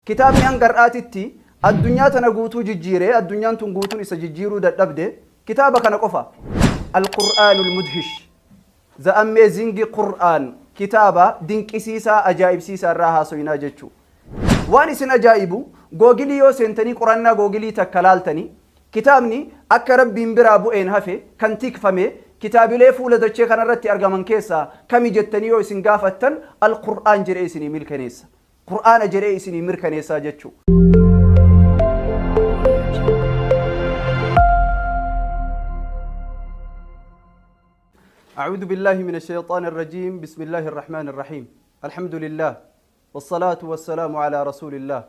Kitaabni hanga har'aatitti addunyaa tana guutuu jijjiiree addunyaan tun guutuun isa jijjiiruu dadhabde kitaaba kana qofa. Al-Qur'aanul Mudhish. The Amazing Qur'aan kitaaba dinqisiisaa ajaa'ibsiisaa irraa haasoyinaa jechuu. Waan isin ajaa'ibu googilii yoo seentanii qorannaa googilii takka laaltanii kitaabni akka Rabbiin biraa bu'een hafe kan tikfame kitaabilee fuula dachee kanarratti argaman keessaa kami jettanii yoo isin gaafattan Al-Qur'aan jedhee isinii mirkaneessa. Qur'aana jedhee isinii mirkaneessaa jechuu. أعوذ بالله من الشيطان الرجيم. بسم الله الرحمن الرحيم. الحمد لله والصلاة والسلام على رسول الله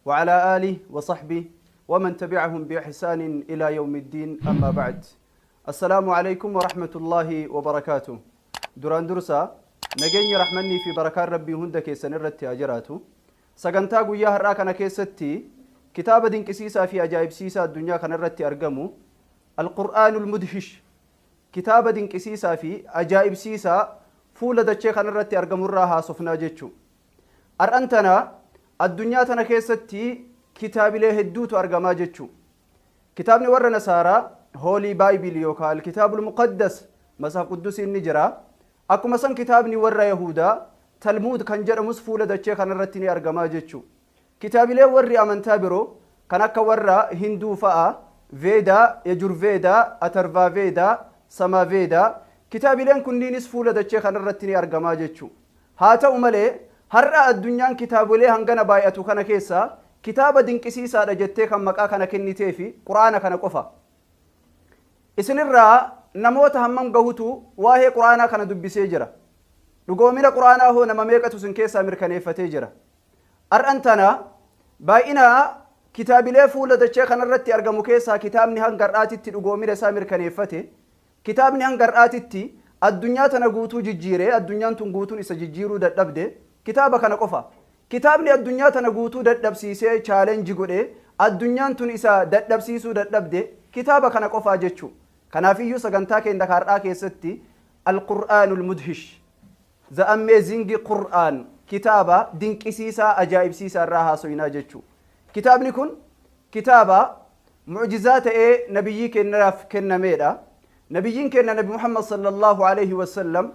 وعلى آله وصحبه ومن تبعهم بإحسان إلى يوم الدين. أما بعد، السلام عليكم ورحمة الله وبركاته. duraan dursa nageenyi rahmannii fi barakaan Rabbii hunda keessan irratti haa jiraatu. Sagantaa guyyaa har'aa kana keessatti kitaaba dinqisiisaa fi ajaa'ibsiisaa addunyaa kana irratti argamu Alqur'aanul Mudhish, kitaaba dinqisiisaa fi ajaa'ibsiisaa fuula dachee kana irratti argamurraa haasofnaa jechuu. Har'an tana addunyaa tana keessatti kitaabilee hedduutu argamaa jechuu. Kitaabni warra Nasaaraa Holy Bible yookaan Alkitaabul Muqaddas, Masaaf Quddusiin ni jira. Akkuma san kitaabni warra Yahudaa Talmuud kan jedhamus fuula dachee kanarratti ni argamaa jechuu. Kitaabileen warri amantaa biroo kan akka warra Hinduu fa'a Veedaa, Yajurveedaa, Atarvaaveedaa, Samaaveedaa, kitaabileen kunniinis fuula dachee kanarratti ni argamaa jechuu. Haa ta'u malee har'a addunyaan kitaabilee hangana baay'atu kana keessaa kitaaba dinqisiisaadha jettee kan maqaa kana kennitee fi Quraana kana qofa. Isinirraa namoota hammam gahutu waa'ee Quraanaa kana dubbisee jira? Dhugoomina Quraanaa hoo nama meeqatu isin keessaa mirkaneeffatee jira? Har'an tana baay'ina kitaabilee fuula dachee kanarratti argamu keessaa kitaabni hanga har'aatitti dhugoomina isaa mirkaneeffate, kitaabni hanga har'aatitti addunyaa tana guutuu jijjiiree addunyaan tun guutuun isa jijjiiruu dadhabde kitaaba kana qofa. Kitaabni addunyaa tana guutuu dadhabsiisee challenge godhee addunyaan tun isa dadhabsiisuu dadhabde kitaaba kana qofaa jechuu. Kanaafiyyuu sagantaa keenya har'aa keessatti Alqur'aanul Mudhish, The Amazing Qur'aan, kitaaba dinqisiisaa ajaa'ibsiisaa irraa haasoyinaa jechuu. Kitaabni kun kitaaba mu'jizaa ta'ee nabiyyii keenyaaf kennameedha. Nabiyyiin keenya Nabi Muhammad sallallahu alaihi wasallam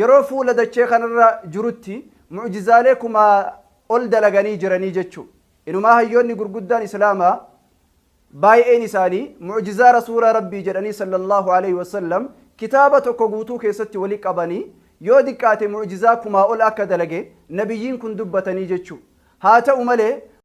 yeroo fuula dachee kanarra jirutti mu'jizaalee kumaa ol dalaganii jiranii jechuu. Inumaa hayyoonni gurguddaan Islaamaa baay'een isaanii mu'jizaa rasuula Rabbii jedhanii sallallahu alaihi wasallam kitaaba tokko guutuu keessatti walii qabanii yoo diqqaate mu'jizaa kumaa ol akka dalage nabiyyiin kun dubbatanii jechuu. Haa ta'u malee